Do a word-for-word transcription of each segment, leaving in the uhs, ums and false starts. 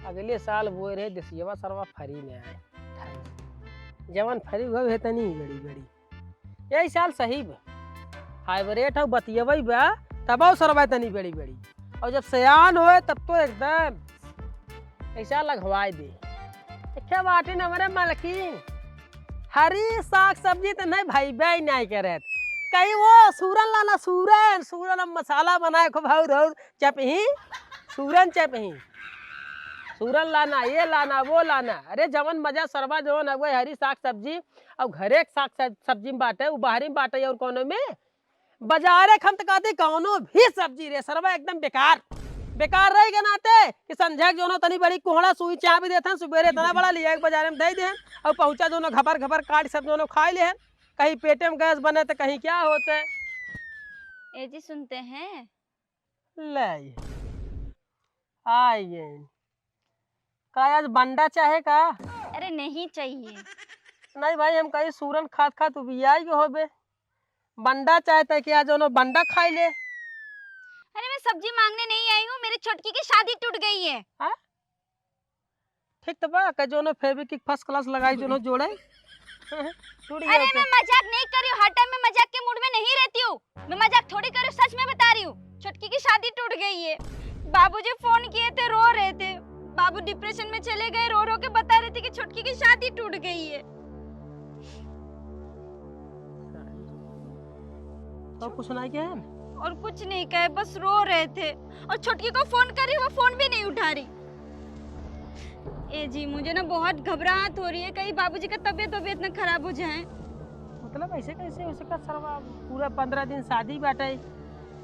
अगले साल बोए रहे देसियवा सरवा फरी में आए। जवन फरी हुआ है तनी बड़ी बड़ी। यही साल सही बा। हाइब्रिड हौ बतियवई बा, तबौ सरवा तनी बड़ी बड़ी। और जब सयान होए तब तो एकदम ऐसा लगवाए दे। देखे बाटे न हमरे मालकिन। हरी साग सब्जी त नहीं भाई बे नहीं करत। कहीं वो सूरन लाना सूरन, सूरन हम मसाला बनाए खूब हौर हौर चपही, सूरन चपही। सूरन लाना, ये लाना, वो लाना। अरे जवन मजा सरवा जवन अगुए हरी साग सब्जी और घरे के साग सब-, सब्जी में बाटे, वो बाहरी में बाटे और कोनो में? बाजारे के हम त कहते कौनो भी सब्जी रे सरवा एकदम बेकार, बेकार रहे के नाते कि संझा के जौनो तनी बड़ी कोहड़ा सुई चाह भी देथन, सुबेरे इतना बड़ा लिया के बाजारे में दे देहन और पहुँचा जौनो घपर घपर काट सब जौनो खाए लेहन, कहीं पेटे में गैस बने तो कहीं क्या होते। ए जी सुनते हैं? ले आई गए। का आज बंडा चाहे का? अरे नहीं चाहिए। नहीं भाई, हम कहीं सूरन खात खात उबियाई गए होबे। बंडा चाहे त क्या जौनो बंडा खाई ले। अरे मैं सब्जी मांगने नहीं आई हूँ, मेरी छोटकी की शादी टूट गई है। हाँ? ठीक तो बा, का जौनो फेविक्विक फर्स्ट क्लास लगाई जौनो जोड़े। टूट गया अरे तो। मैं मजाक नहीं कर रही हूँ, हर टाइम मैं मजाक के मूड में नहीं रहती हूँ। मैं मजाक थोड़ी कर रही हूँ, सच में बता रही हूँ। छोटकी की शादी टूट गई है। बाबूजी फोन किए थे, रो रहे थे। बाबू डिप्रेशन में चले गए, रो रो के बता रहे थे कि छोटकी की शादी टूट गई है। और कुछ नहीं क्या है? और कुछ नहीं कहे, बस रो रहे थे। और छोटकी को फोन कर रही, वो फोन भी नहीं उठा रही। ए जी, मुझे ना बहुत घबराहट हो रही है, कहीं बाबूजी का तबीयत, तबीयत ना खराब हो जाए। मतलब ऐसे कैसे हो सका सरवा? पूरा पन्द्रह दिन शादी बाटे,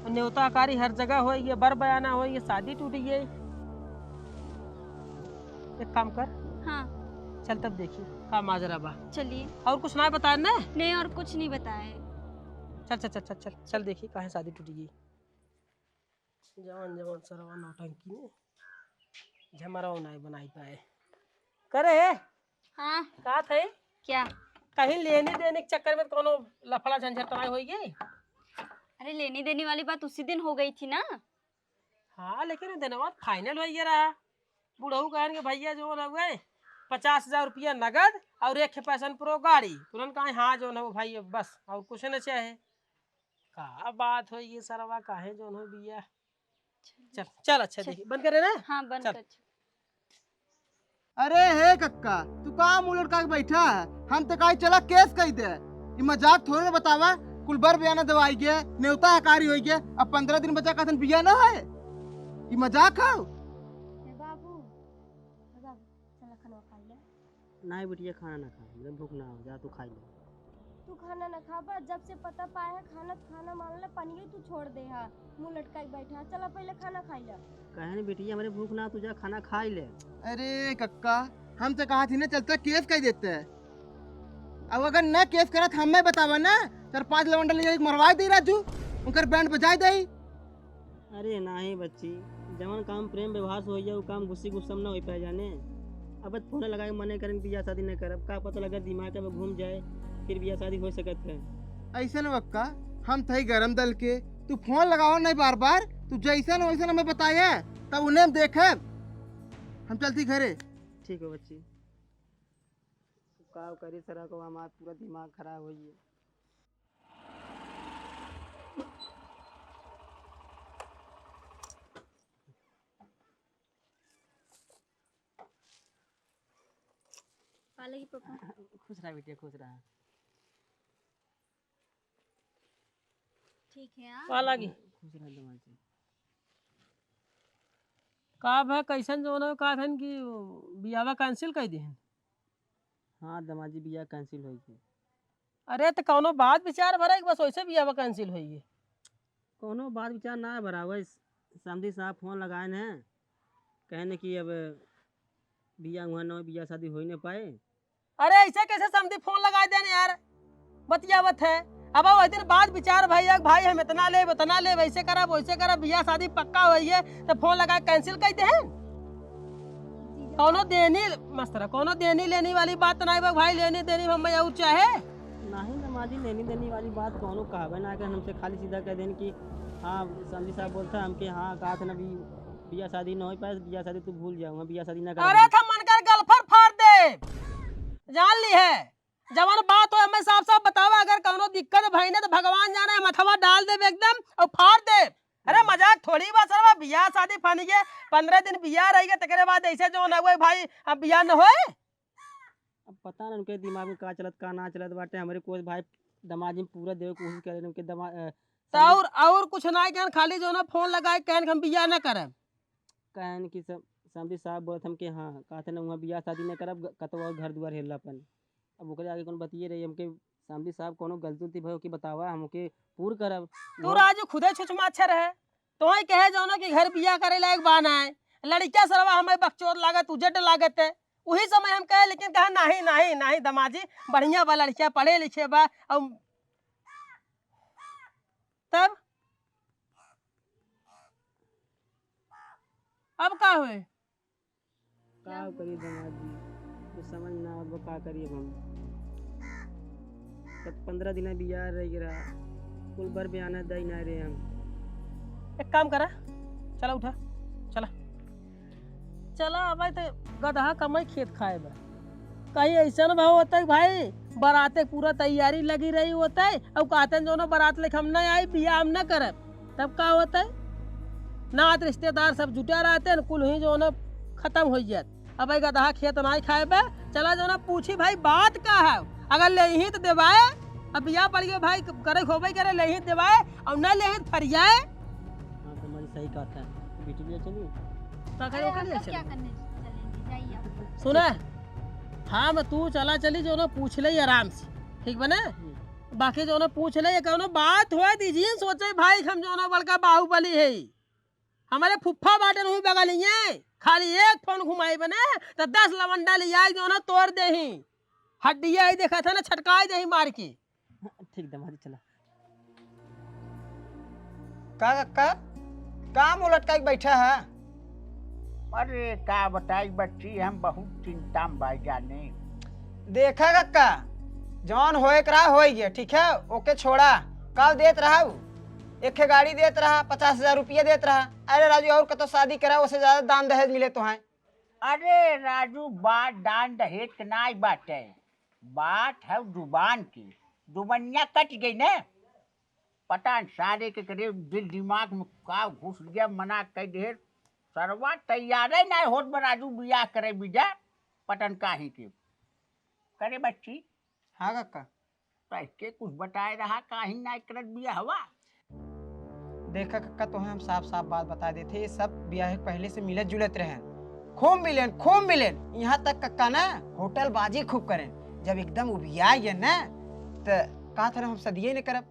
न्योता हकारी हर जगह होई, ये बर बयाना होई, ये शादी टूट गई। एक काम कर। हाँ। चल तब देखी का माजरा बा। चलिए। और कुछ ना बताए ना? नहीं, और कुछ नहीं बताए। चल, चल, चल, चल, चल, चल देखी काहे शादी टूट गई। जवान, जवान सरवा नौटंकी में झमराओ नाई बनाई पाए। करे है? हाँ। का थे? क्या? कहीं लेनी देनी के चक्कर में कोनो लफड़ा झंझट तो नाई होई गई? अरे लेनी देनी वाली बात उसी दिन हो गई थी ना। हाँ, लेकिन वो दिनवा final होई गया रहा। बुढ़ऊ कहन के भैया जौन हउए पचास हजार रुपया नगद और एक Passion Pro गाड़ी। तुरंत कहे हाँ जौन हो भाई बस और कुछ न चाहे। का बात होई ये सरवा काहे जौन हो बिया। चल, चल, अच्छा चल। देखी, बंद करे ना? हाँ, बंद चल। कर। अरे हे कक्का, तू का मुंह लटका के बैठा है? हम तो कहा चला केस कई दे। ई मजाक थोड़े ना बतावा, कुल बर बयाना दवाई गए, नेवता हकारी होई गए, अब पन्द्रह दिन बचा कहतन बिया ना है। ई मजाक हौ? ए बाबू, ए बाबू, चला खाना खा ले। नाहीं बिटिया, खाना ना खा, हमरे भूख ना हो, जा तू खाई ले। तू खाना ना खाबा, जब से पता पाए है खाना, खाना मान ले, पनियो तू छोड़ दे हा, मुंह लटकाई बैठा। चला पहले खाना खाई ले। कहे न बिटिया, हमरे भूख ना, तू जा खाना खाई ले। अरे कक्का, हम तो कहा थी ना, चलता केस कई देते। अब अगर ना केस करत, हमें बतावा ना, चार पांच लवंडा ले जाके मरवाई दे राजू, उनकर बैंड बजाई दे। अरे नाहीं बच्ची, जवन काम प्रेम व्यवहार से होइया, उ काम गुस्सी गुस्सा में ना हो पाए जाने। अब फोन लगा के मने करें बियाह शादी न करब, का पता लगे दिमाग में घूम जाए, फिर बियाह शादी हो सकत है। ऐसे न बक्का, हम थई गरम दल के, तू फोन लगावा नहीं बार बार, तू जैसन वैसन हमें बताया, तब उन्हें हम देखब। हम चलती घरे। ठीक हो बच्ची। का करी सरा को, हमार पूरा दिमाग खराब होइए। पाला की पापा। खुश रहा बिटिया, खुश रहा। ठीक है, हाँ। पाला की। खुश रहा दमाद जी। का भा, कैसन जौन हो, का थन कि बियाहवा cancel कर दिहन? हाँ दमाद जी, बियाह cancel होई गई। अरे, त कौनो बात विचार भरा कि बस वैसे बियाहवा cancel होई गई? कौनो बात विचार ना है भरा, वही समधी साहब फोन लगाए न, कहे न कि अब बियाह हुआ न हो, बियाह शादी हो ही न पाए। अरे, ऐसे कैसे समधी फोन लगाए देन यार, बतियावत है। अब वही दिन बात विचार भैया, भाई हम इतना लेब, उतना लेब, ऐसे करब, वैसे करब, बियाह शादी पक्का होई है, तो फोन लगा cancel कर दे हैं। कौनो देनी, मास्टर, कौनो देनी लेनी वाली बात नहीं बा भाई, लेनी देनी में हमें और चाहे। नहीं दमाद जी, लेनी देनी वाली बात कौनो कहबे ना करे, हमसे खाली सीधा कह देन कि हाँ, समधी साहब बोलता है हमके, हाँ, कहा था ना भी बियाह शादी न होइ पाए, बियाह शादी तू भूल जाओ, हम बियाह शादी ना अरे करब। था मन कर गलफर फाड़ दे, जान ली है। जवन बात हो हमें साफ साफ बतावा, अगर कौनो दिक्कत भई न तो भगवान जाने हम हथवा डाल देब एकदम और फाड़ देब। अरे मजाक थोड़ी बा सरवा, बियाह शादी फनी के पन्द्रह दिन बियाह रही गए, तेकरे बाद ऐसे जौन हुए भाई, अब बियाह न होए। अब पता न उनके दिमाग में का चलत, का ना चलत बाटे। हमरे कोस भाई दमाद जी पूरा देवे के कोशिश करे, उनके दमा-, अ, तो समझ- और, और कुछ ना कहन, खाली जौन फोन लगाए कहन कि हम बियाह न करब। कहन कि सब, समधी साहब बोलत हम कि हाँ, कहते न वहाँ बियाह शादी न करब, ग-, कतौ और घर दुआर हेरला अपन। अब ओकरे आगे कौन बतिये रही, हमके समधी साहब कौनो गलती उलती भई होके बतावा, हम ओके पूर करब। तू वो राजू खुदे छुछ माछर है, तोहई कहे जौनो कि घर बियाह करे लायक बा नाय, लड़किया सरवा हमें बकचोद लागत, उजड लागत है। उही समय हम कहे, लेकिन कहा, "नहीं, नहीं, नहीं, दमाद जी, बढ़िया बा लड़किया, पढ़े लिखे बा।" और तब अब का हुए? का करी दमाद जी, कुछ समझ ना आवत बा, का करी अब हम। तब पन्द्रह दिन बियाह रह गया, कुल बर बयाना दई ना रहे हम। एक काम करा, चला उठा, चला। चला, अब तो गदहा कमाई खेत खाए बा। कहीं ऐसा न भाव होता है भाई, बराते पूरा तैयारी लगी रही होता है, और कहते हैं, "जौनो बरात लेके हम न आई, बियाह हम न करब।" तब का होता है? नात रिश्तेदार सब जुटा रहते हैं, कुल ही जौनो खत्म हो जात। अब भाई गदहा खेत नाई खाए बे, चला जौनो पूछी भाई बात का है, अगर लेही तो देवाए, अब बियाह पड़ गए भाई, करे होबे करे, लेही तो देवाए, और न लेही तो फरियाए। हाँ, तो मन सही कहता है। बिटिया चली? का करे, अरे, ओकर हम लिए लोग चली? क्या करने चलेंगे? जाइए आप। सुना, हम तू चला चली, जौनो पूछ ले आराम से, ठीक बा ना? हम्म। बाकी जौनो पूछ ले, ये कौनो बात होए, दीजिए सोचे भाई, हम जौनो बड़का बाहुबली है, हमारे फुफ्फा बाटन हुई बगलिए, खाली एक फोन घुमाई बने, तो दस लवंडा ले आई, जौनो तोड़ देही, हड्डिया ही देखा था ना, छटकाई देही मार के। ठीक दमाद जी, चला। का कक्का, का मुँह लटकाई के बैठा है? अरे का बताई बच्ची, हम बहुत चिंता में बाई जाने। देखा कक्का, जौन होए के रहा होई गया, ठीक है, ओके छोड़ा। काल देत रहा उ, एक ठे गाड़ी देत रहा, पचास हजार रुपया देत रहा। अरे राजू, और कतो शादी करा, ओसे ज्यादा दान दहेज मिले तोहैं। अरे राजू, बात दान दहेज के नाई बाटे, बात है जुबान की। जुबनिया कट गई ने, पता न सारे के करे दिल दिमाग में का घुस गया, मना कह दे। सरवा तैयारे नाई होत बा राजू बियाह करे बीजा, पता न काहे के। करे बच्ची। हाँ कक्का। तो इसके कुछ बताए रहा, काहे नाई करत बियाह हवा? देखा कक्का, तोहे हम साफ साफ बात बता देते, ये सब बियाह के पहले से मिलत जुलत रहेन, खूब मिलेन, खूब मिलेन। यहाँ तक कक्का ना होटल बाजी खूब करेन। जब एकदम उबिया गए ना, तो का तरह हम सदिये न करब।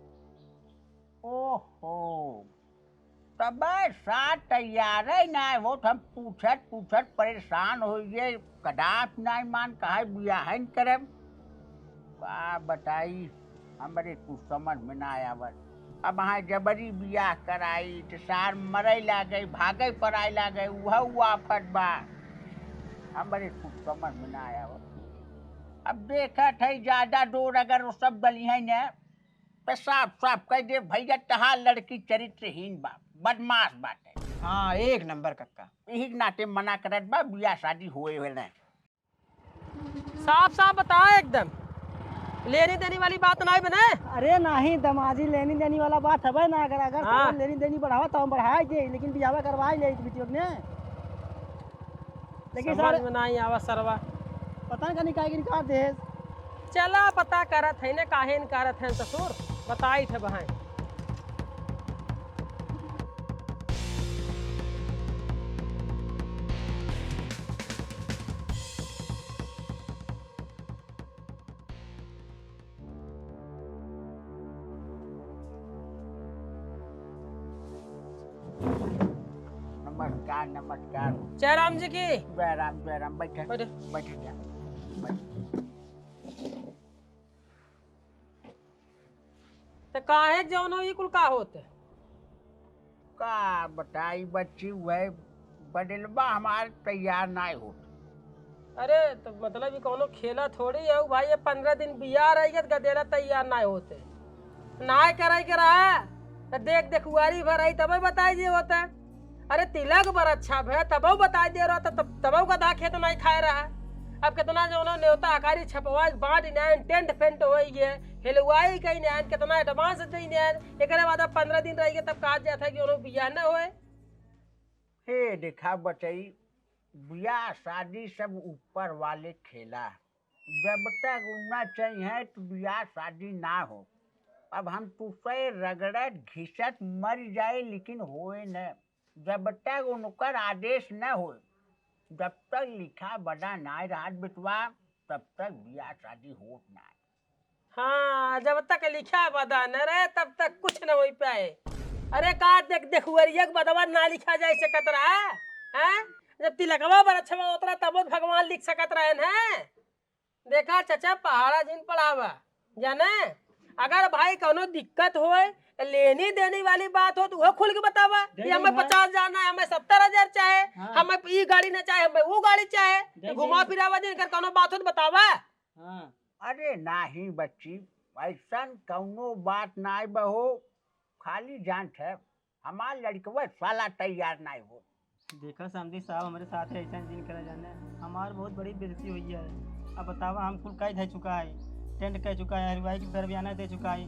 ओहो, तबे साथ तैयारे नाय होत, हम पूछत पूछत परेशान हो गए, कदाप नाय मान कहे बियाह न करब। का बताई, हमरे कुछ समझ में ना आवत। अब हाँ जबरी बियाह कराई, तो सार मरे लागे, भागे पराए लागे, उह उ आफत बा। हमरे कुछ समझ में ना आवत। अब देखत है, ज्यादा डोर अगर वो सब डली है न, तो साफ साफ कह दे, "भैया, तहार लड़की चरित्रहीन बा, बदमाश बाटे।" हाँ, एक नंबर कक्का। यही के नाते मना करत बा, बियाह शादी होए वाला है। साफ साफ बताओ एकदम, लेनी देनी वाली बात नाई बने। अरे नाहीं दमाजी, लेनी देनी वाला बात हवे ना। अगर, अगर हाँ। तोहर लेनी देनी बढ़ावा तो हम बढ़ाए दे, लेकिन बियाहवा करवाए ले इस बिटिया ने। लेकिन समझ सारे में नाई आवा सरवा। पता नहीं काहे के इनकार देहेस। चला पता करत है ने काहे इनकारत है ससुर, बताई थे बहाए। नमस्कार, नमस्कार। जय राम जी की। जय राम, जय राम। बैठे, बैठे। बैठे जा। बैठे। तो काहे जौनो ई कुल का होत? का बताई बच्ची, वह बदलबा हमार तैयार नाय होत। अरे, तो मतलब ई कौनो खेला थोड़ी है भाई, ये पन्द्रह दिन बियाह रही है, तो गदेला तैयार नाय होते। नाय करे के रहा, तो देख देखुआरी भर आई, तबे बताई जे होता। अरे तिलक बरत छप है, तबहु बताइ दे रहा, तब, तबहु गधा खेत नाहीं खाए रहा। अब केतना जौनो नेवता हकारी छपवाइ के बाँट नाइन, टेंट फेंट होइ गए, हेलवाइ कइ नाइन, केतना advance दइ नाइन, एकरे बाद अब पन्द्रह दिन रहि गए, तब कहा जात है कि उन्हों बियाह न होए। हे देखा बचई, बियाह शादी सब ऊपर वाले खेला। जब तक उ ना चाहिए तो बियाह शादी ना हो। अब हम तुसे रगड़त घिसत मर जाए लेकिन होए न। जब तक उनकर आदेश न हो, जब तक लिखा बना ना रहत बेटवा, तब तक बियाह शादी होत ना। हाँ, जब तक लिखा बदा न रहे, तब तक कुछ न होइ पाए। अरे का देख, देखुअरिया के बदवा ना लिखा जाए सकत रहा, हैं? जब तिलकवा बरछवा उतरा, तब भगवान लिख सकत रहे हैं। देखा चाचा, पहाड़ा जिन पढ़ावा, जाने? अगर भाई कौनो दिक्कत होए, लेनी देनी वाली बात हो, तो वो खुल के बतावा कि हमें पचास हजार ना, हमें सत्तर हजार चाहे, हाँ। हमें ई गाड़ी ना चाहे, हमें वो गाड़ी चाहे, घुमा फिरावा जिन कर कौनो बात हो तो बतावा। हाँ। अरे नाही बच्ची, ऐसन कौनो बात नाय बहो, खाली जानत है, हमार लड़कवा साला तैयार नाय हो। देखा समधी साहब, हमरे साथ ऐसन जिन करा जाने, हमार बहुत बड़ी बेइज्जती हुई है। अब बतावा, हम कुल कह दे चुका है, टेंट कह चुका है, हलवाई के दरमियाना दे चुका है,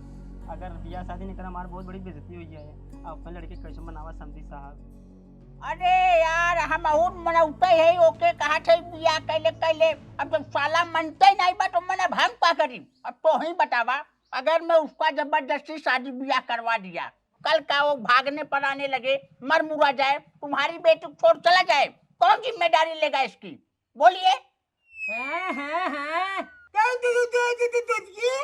अगर बियाह शादी नहीं करा, हमार बहुत बड़ी बेइज्जती हुई है। अब अपने लड़के कैसे मनावा समधी साहब? अरे यार, हम और मनौते है, ओके कहा थे बियाह कैले कैले। अब जब साला मनते नहीं बा तो मन अब हम का करी? अब तो ही बतावा, अगर मैं उसका जबरदस्ती शादी बियाह करवा दिया, कल का वो भागने पड़ाने लगे, मर मुरा जाए, तुम्हारी बेटी को छोड़ चला जाए, कौन जिम्मेदारी लेगा इसकी? बोलिए। हैं, हैं, हैं? क्या दे, दे, दे, दे, दे, दे, ये?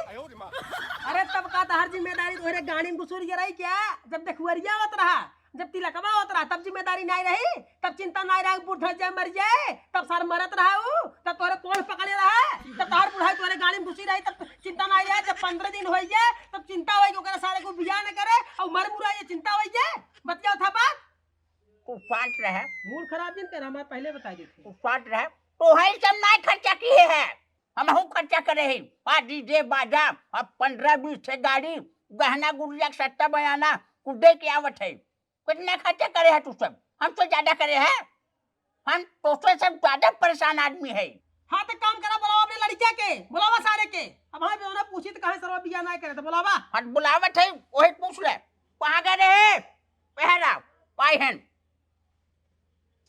अरे तब का तहार जिम्मेदारी तोहरे गाड़ी में घुसुर गया रही क्या? जब देखुअरिया होत रहा, जब तिलकवा होत रहा, तब जिम्मेदारी नाय रही, तब चिंता नाय रहा, बूढ़ धर जाए, मर जाए, तब सार मरत रहा उ, तब तोहरे कोढ़ पकड़े रहा, तब तहार बुढ़ाई तोहरे गाड़ी में घुसी रही, तब चिंता नाय रहा, जब पन्द्रह दिन होइ गए, तब चिंता होइ गई, ओकरे सारे को बियाह न करे, और मर मुरा ये चिंता होइ गए, बतिया था बात। तू शांत रहे। मूड खराब जिन कर, हमार पहले बताइ देते। तू शांत रहे। तोहई सब नाय खर्चा किहे है, हमहू खर्चा करे ही। आ डीजे बाजा, अब पन्द्रह बीस ठे गाड़ी, गहना गुड़िया के सट्टा बयाना, कुल दे के आवत है। कितना खर्चा करे है तू सब? हम तो ज्यादा करे है, हम तो से सब ज्यादा परेशान आदमी है। हाँ तो काम करा, बुलावा अपने लड़किया के, बुलावा सारे के। अब हाँ बेवना पूछी तो कहे सरवा बियाह नाय करे तो बुलावा। हम बुलावत है, वही पूछ ले, कहाँ गए रहे? पहरा, पाई हन।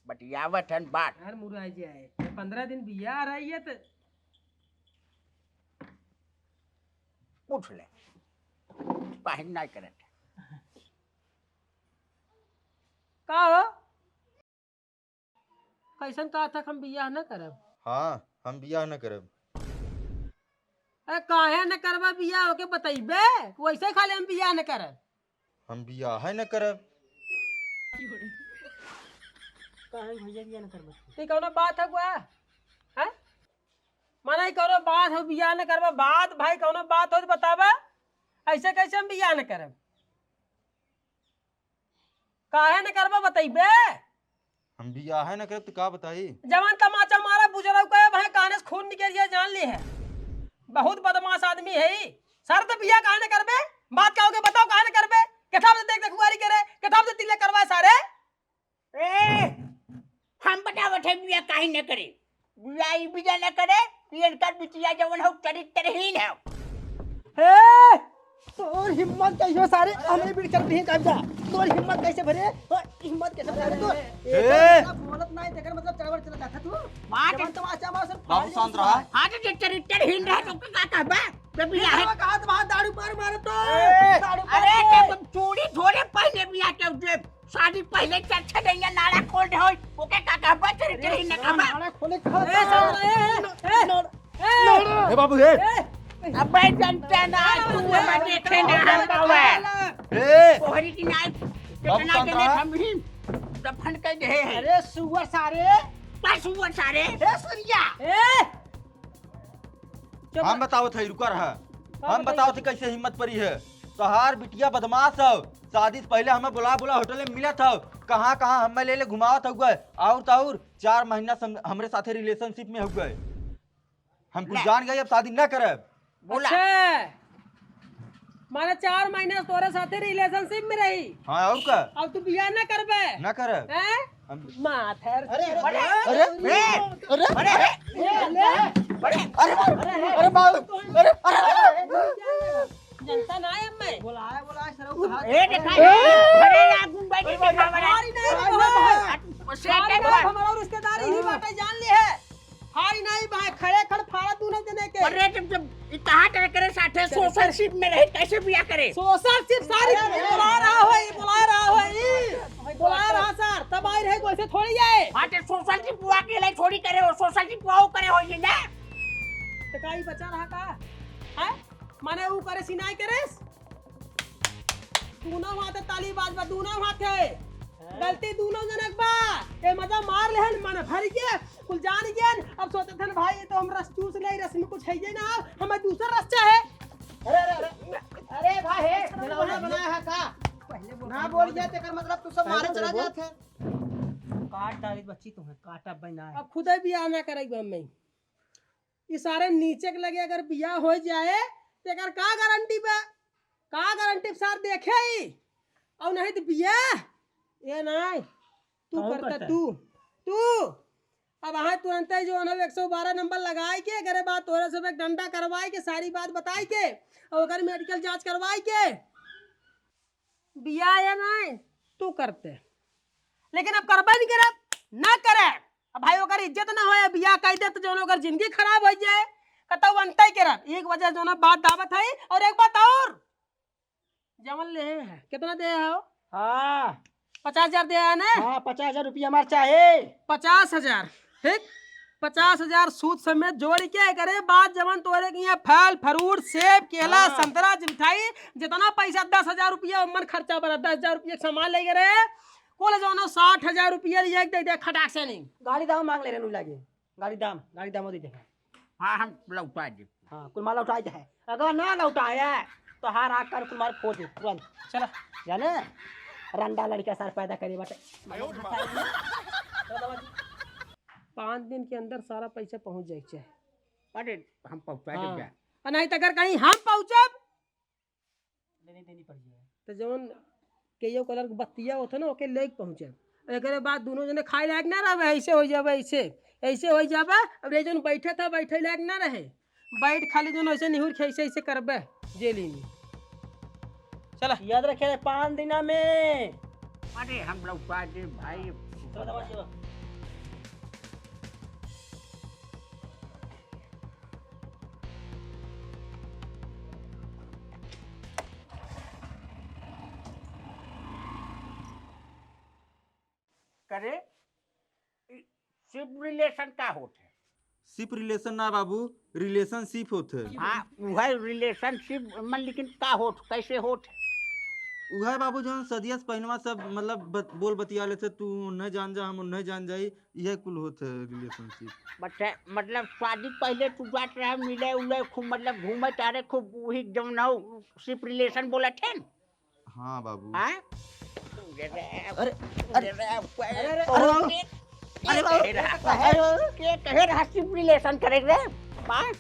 बतियावत हन बात। यार मुराई जी आए, ये पन्द्रह दिन बियाह रही है तो पूछ ले, काहे नाय करत? का हो? कैसन कहा था हम बियाह न करब? हाँ, हम बियाह न करब। अरे काहे न करबा बियाह, ओके बतइबे, वैसे खाली हम बियाह न करब। हम बियाह न करब। काहे भैया बियाह न करबा? ई कौनो बात है गुआ? हैं? माने ई कौनो बात हो बियाह न करबा? बात भाई कौनो बात हो तो बताबा, ऐसे कैसे हम बियाह न करब? काहे न करबा बतइबे? हम बियाह न करब तो का बताई? जवान तमाचा मारा बुजरऊ के भाई काने से खून निकल गया जान ली है। बहुत बदमाश आदमी है ई। सर तो बियाह काहे न करबे? बात का होगे बताओ काहे न करबे? किताब से देख देख हुआरी करे, किताब से तिल्ले करवाए सारे। ए, हम बतावत है बियाह काहे न करे। बुलाई बिया न करे, कि इनकर बिटिया जवन हो चरित्रहीन है। हे, तोर हिम्मत कैसे सारे हमरे बीच चल रही है जा। तोर हिम्मत कैसे भरे? तोर हिम्मत कैसे भरे तू? ए, ए! बोलत नहीं, तेकर मतलब चढ़वड़ चला जाता तू। मार जवान तमाचा मार सर बाबू शांत रहा। हाँ तो जे चरित्रहीन रहा तो का कहबा? जब ये बियाह है कहा तो वहाँ दारू मार मारो तो। ए! दारू अरे मार तो के। तुम चूड़ी थोड़े पहने बियाह के उठे। शादी पहले चर्चा देंगे, नाड़ा खोल दे होई, ओके का कहबा चरित्रहीन न कहबा। नाड़ा खोले का ए, साला, ए, ए, ए, नाड़ा, ए, नाड़ा। ए बाबू, ए। ए, अबे जनता ना, तू हमें देखे ना हम बाबा। ए। तोहरी की नाई, बाबू कितना शांत जने रहा। हम ही दफन कर दे हैं। अरे सुअर सारे। का सुअर सारे? ए सुनिया। ए। चुप। हम बतावत है, रुका रहा। का हम बताइए? बतावत है कैसे हिम्मत परी है। तोहार बिटिया बदमाश हौ। शादी से पहिले हमें बुला बुला होटल में मिलत हौ। कहाँ कहाँ हमें ले ले घुमावत हौ गए। और तो और चार महीना से हम, हमरे साथे relationship में हौ गए। हम कुछ ले। जान गए, अब शादी ना करब। बोला। अच्छा। माने चार महीने से तोरे साथे relationship में रही। हाँ, और का? अब तू बियाह ना करबे? ना करब। हैं? हम माथर अरे, अरे, अरे, अरे, अरे, अरे, अरे, अरे, अरे, अरे, बाबू, अरे, अरे, अरे। जनता ना है मैं। बोलाए, बोलाए, सरऊ कहा। ए, देखा, ए! अरे, यार, तुम बैठ के देखा, बड़ा। हमारी नहीं, अरे, भाई। हमारी सेठ है, नहीं, भाई। हमारा रिश्तेदार यही बात है, जान ली है। हारी नहीं भाई, खड़े खड़ फाड़ा तू नहीं देने के। अरे जब, जब इतना तेरे करे साथे चल, चल। Social ship में रहे, कैसे बिया करे? Social ship सारी अरे, अरे, बुला रहा हो, ये बुला रहा हो, ये बुला रहा सर, तब आई रहे, वैसे थोड़ी है। हाँ, तो social ship बुआ के लिए थोड़ी करे हो, social ship बुआ करे हो ये ना। तो का ई बचा रहा का? हैं? माने ऊ करे सिनाई करे? दूनो हाथे ताली बाज बा, दूनो हाथे। गलती दूनो जनक बा। ए मजा मार लेहन, मन भर गए, कुल जान गए। अब सोचत हन भाई, ये तो हम रस चूस ले, रस में कुछ है ये ना, हमें दूसरा रस चाहे। अरे, अरे, अरे, अरे भाई, हे, खिलौना बनाया है का? पहले बोल, ना बोल जाए, तेकर मतलब तू सब मारे चला जात है। काट डाली बच्ची तुम्हें, काटा बनाए। अब खुदे बियाह ना करेगी हम में। ई सारे नीचे के लगे अगर बियाह हो जाए, तो एकर का गारंटी बा? का गारंटी सार देखे ही? और नहीं तो बियाह, ये नहीं, तू कहूँ करता, करता। तू, तू। अब हाँ तुरंत ही जो है ना एक सौ बारह नंबर लगाए के, एकरे बाद तोरे से एक डंडा करवाए के, सारी बात बताए के, और ओकर medical जांच करवाए के। बियाह या नहीं, तू करते। लेकिन अब करबे नहीं करे, ना करे। अब भाई ओकर इज्जत ना होए, बियाह कह दे तो जौन ओकर जिंदगी खराब हो जाए, कतौ बनते ही करे। एक वजह जौन बात दावत है, और एक बात और, जवन ले है, कितना दे हो? हाँ। पचास हजार दे है ना? हाँ, पचास हजार रुपया हमार चाहे। पचास हजार, ठीक? पचास हजार सूद समेत जोड़ के एकरे बाद जवन तोरे के यहाँ फल, फ्रूट, सेब, केला, हाँ। संतरा, मिठाई, जितना पैसा दस हजार रुपया ओमन खर्चा बना, दस हजार रुपया के सामान ले गए रहे, कुल जौनो साठ हजार रुपया लिए के दे दे खटाक से नहीं। गाड़ी दाम मांग ले रहे नु लागे। गाड़ी दाम, गाड़ी दाम दे दे। हाँ, हम लौटा दे। हाँ, कुल माल लौटा दे। अगर ना लौटाए, तो हार आकर कुल मार फोड़ दे तुरंत। चला। जाने? रंडा लड़का सार पैदा करे बाटे। पाँच दिन के अंदर सारा पैसा पहुँच जाए के चाहे। अरे, हम पहुँचा हाँ। देब। आ नहीं तो अगर कहीं हम पहुँचब, लेनी देनी पड़ जाए। तो जौन केयो कलर के बत्तिया होत है ना, ओके लेके पहुँचब। एकरे बाद दोनों जने खाए लायक ना रहबे, ऐसे हो जाबे, ऐसे, ऐसे हो जाबे। अब ये जौन बैठे था, बैठे लायक ना रहे, बैठ खाली जौन ऐसे निहुर के ऐसे, ऐसे करबे जेली में। चला। याद रखे, पाँच दिना में। अरे, हम लौटा दे भाई। चलो, दबा, चलो। करे, ई सिप relation का होत है? सिप relation ना बाबू, relationship होत है। हाँ, उहै relationship, मन लेकिन का होत, कैसे होत है? उहै बाबू, जौन सदिया से पहिलवा सब, मतलब, बत-, बोल बतिया लेते, तू उन्हें जान जा, हम उन्हें जान जाई, इहै कुल होत है relationship। बच्चा, मतलब, शादी पहिले तू जात रहे, मिले उले, खूब, मतलब, घूमे टहरे, खूब, वही जौन हौ, सिप relation बोलत है। हाँ बाबू। हाँ? अरे, अरे, अरे, अरे, अरे, अरे बाबू, अरे बाबू, अरे बाबू। के कहे रहा सिप relation करे रे? हाँ?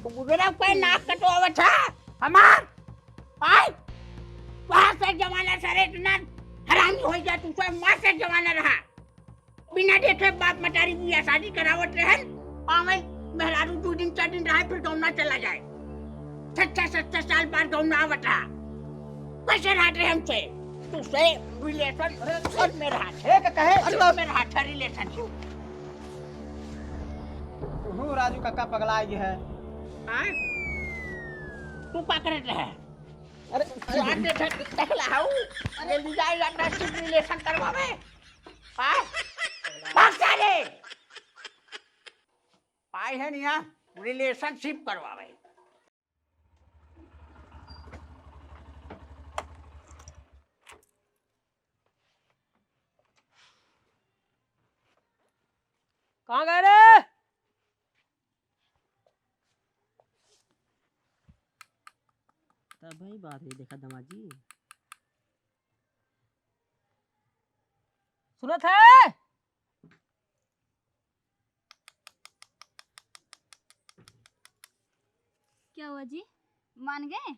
तू बुझे ना कोई नाक कटवावत है? हमार? आय? वहाँ से जमाना सारे इतना हरामी हो गया, तू कोई माँ से जमाना रहा। बिना देखे बाप मतारी बियाह शादी करावत रहन, पावे मेहरारू दू दिन चार दिन रहे, फिर गौना चला जाए। छह छह सात सात साल बाद गौना आवत रहा। कैसे रहत रहे हमसे? तू से relation अरे, में रहा। हे का कहे? अरे, में रहा था relation। तू राजू काका पगला गया है। हाँ? तू का करत रहे? अरे, अरे, देख, देख ला हऊ। अरे, ले जाए अपना सिप relation करवावे। हाँ? भाग सारे। आए हैं यहाँ relationship करवावे। कहाँ गए रे? तब भाई बात है, देखा दामाद जी। सुनत है? क्या हुआ जी, मान गए?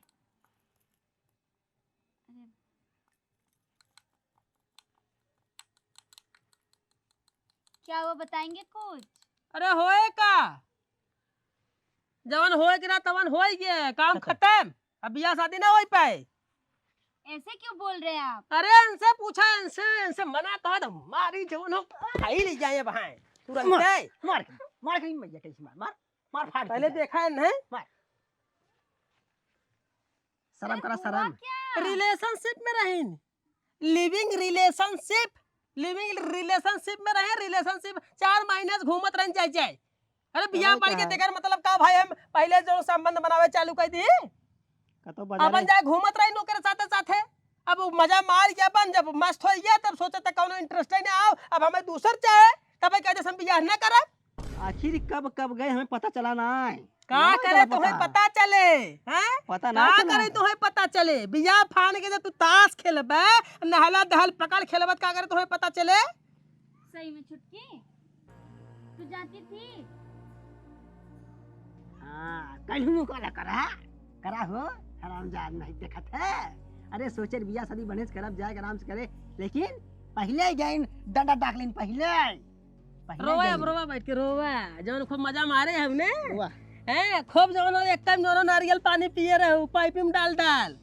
क्या हुआ, बताएंगे कुछ? अरे होए का, जवन होए के रहा तवन होई गए, काम खत्म। खत्म। अब बियाह शादी ना होई पाए। ऐसे क्यों बोल रहे हैं आप? अरे इनसे पूछा, इनसे, इनसे मना कहा तो मारी जवन हो, खाई ले जाए अब, हाँ। तुरंत मार, है। मार, मार के मैया कैसे मार, मार, मार फाड़ पहले के देखा है नहीं? मार। शर्म अरे करा, हुआ शर्म। क्या? Relationship में रहीन, living relationship, living relationship में रहे, relationship चार महीने से घूमत रहीन जाए जाए। अरे बियाह अरे पाई के का? तेकर मतलब का भाई, हम पहले जो संबंध बनावे चालू कर दी, कतो अपन बाजारे जाए घूमत रहीन ओकरे साथे साथे। अब वो मजा मार के अपन जब मस्त हो गया तब सोचे त कौनो interest ही ना आओ, अब हमें दूसर चाहे, तब कह दे हम बियाह ना करब। आखिर कब, कब गए हमें पता चला ना है। का ना करे चला तुम्हें पता। पता चले, हैं? पता ना का चला। करे तुम्हें पता चले? बियाह फान के जब तू ताश खेलबे, नहला दहल पकड़ खेलबे, का करे तुम्हें पता चले? सही में छुटकी, तू जाती थी? हाँ, कल हूँ को ना करा, करा हो, हरामजाद नहीं देखत है। अरे सोचे बियाह शादी बने से करब, जाए आराम से करे, लेकिन पहले गइन डंडा डाक लेन पहले। पहिले रोवा, गई। अब रोवा बैठ के रोवा, जवन खूब मजा मारे हमने। वाह। हैं, खूब जवन हो, एक टाइम जवन नारियल पानी पिए रहे, पाइप में डाल डाल।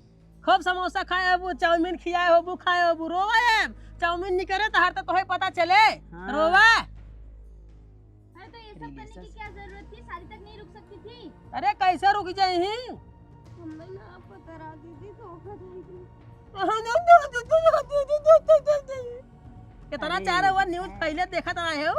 खूब समोसा खाए होबू, चाउमीन खियाए होबू, खाए होबू, रोवा अब। चाउमीन निकरे तो हर तो तोहे पता चले। हाँ। रोवा। अरे तो ये सब करने की क्या जरूरत थी? शादी तक नहीं रुक सकती थी? अरे कैसे रुक जाई ही? हमें ना पता रहा दीदी, धोखा दे दी। इतना हैं? चाहे हुआ न्यूज पहले देखत रहे हो।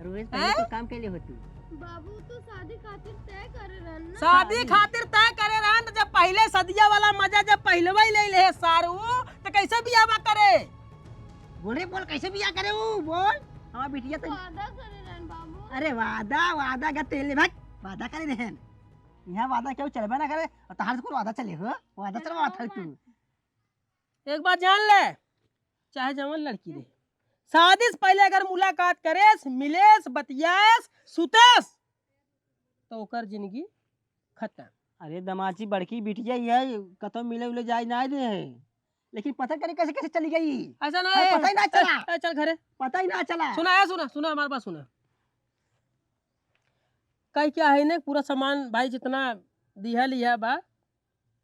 रोहित, पहले हैं? तो काम कैले होती। बाबू तो शादी खातिर तय करे रहन ना। शादी शादी। खातिर तय करे रहन, तो जब पहले सदिया वाला मजा जब पहलवा ही ले ले सारू, तो कैसे बियाह करे? बोले, बोल, कैसे बियाह करे वो? बोल। हमार बिटिया तो वादा करे रहन बाबू। अरे वादा, वादा का तेल ले भाग, वादा करे रहन। यहाँ वादा क्यों चलबे ना करे, और तहार से कुल वादा चले हो, वादा चलवा था तू। एक बात जान ले, चाहे जवन लड़की रहे, शादी से पहले अगर मुलाकात करेस, मिलेस, बतियाएस, सुतेस, तो ओकर जिंदगी खत्म। अरे दमाची बड़की बिटिया ही है, कतौ मिले उले जाए ना दे है, लेकिन पता करे कैसे कैसे चली गई। ऐसा ना अरे है। पता ही ना चला। ए, ए, चल घरे। पता ही ना चला। सुना है, सुना, सुना, हमारे पास सुना। कई क्या है ने, पूरा सामान भाई जितना दिया लिया बा,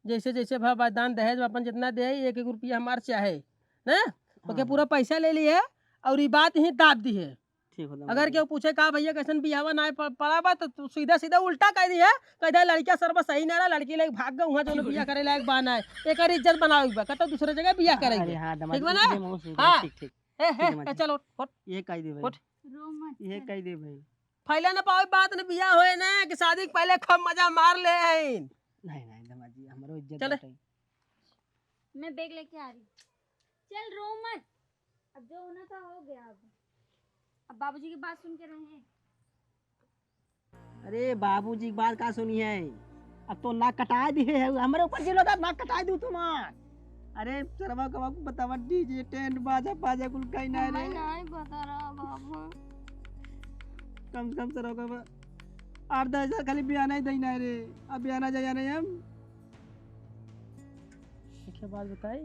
जैसे जैसे भा, बा दान दहेज में अपन जितना दे, एक एक रुपया हमार चाहे, ना? ओके हाँ। पूरा पैसा ले लिए और ये बात ही दाब दी है। ठीक हो, अगर केहू पूछे का भैया कैसन बियाहवा ना प-, पड़ा बा, तो तू सीधा सीधा उल्टा कह दी है, कह दे लड़किया सरवा सही ना रहा, लड़की लेके भाग गए, वहाँ जो बियाह करे लायक बा ना है, एकर इज्जत बनावे बा, कतो दूसरे जगह बियाह करे अरे बा। हाँ, ठीक बा ना? ठीक, ठीक। हाँ। ठीक, ठीक। ए, ठीक है, ए, ए, चल उठ, उठ। ये कह दे भाई। उठ। रो मत, ये चल। कह दे भाई। फैले न पावे बात न बियाह होए ना कि शादी के पहले खूब मजा मार ले आइन। नहीं, नहीं, दमाजी, हमरो इज्जत चले। बाटे। मैं बैग लेके आ रही। चल, रो मत। अब जो होना था, हो गया। अब, अब बाबूजी की बात सुन के रहे। अरे, बाबूजी की बात का सुनी है? अब तो नाक कटाए दिए है, हमरे ऊपर जिलो था, नाक कटाए दूँ तुम्हार। अरे सरवा कवा को बतावा, डीजे टेंट बाजा बाजा कुल कहीं ना रे। हमें नहीं पता रहा बाबू। कम से कम सरवा कवा आठ दस हजार खाली बयाना ही देना है रे। अब बयाना जाया नहीं हम। एक बात बताई,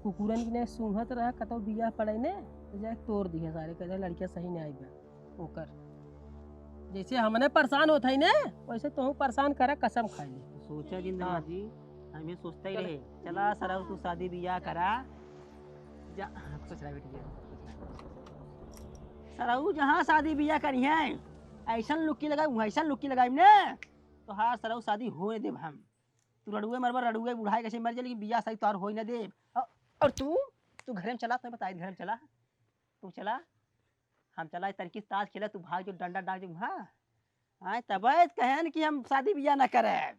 कुकुरन की नहीं सूंघत रहा, कतौ बियाह पड़े ने तो जाए तोड़ दिए सारे, कहते लड़कियां सही नहीं आई बा। ओकर जैसे हमने परेशान होत हई ने, वैसे तोहू परेशान करा, कसम खाई ले। सोचा जिंदगी हाँ। जी, हम ये सोचते ही चल। रहे। चला सरऊ, तू शादी बियाह करा। जा, हाँ, ससुरा बैठ गया। सरऊ जहाँ शादी बियाह करी है, ऐसन लुक्की लगाई, वैसन लुक्की लगाई ने, तो हाँ सरऊ शादी होए देब हम। तू रड़ुए मरबा, रड़ुए बुढ़ाए कैसे मर जाए, लेकिन बियाह शादी तोहार होए ना देब। और, और तू, तू घरे में चला, तुम्हें बताई, घरे में चला, तू चला। हम चला तनकी ताश खेला, तू भाग जो डंडा डाल जो, हाँ। आए तबे कहन कि हम शादी बियाह ना करब।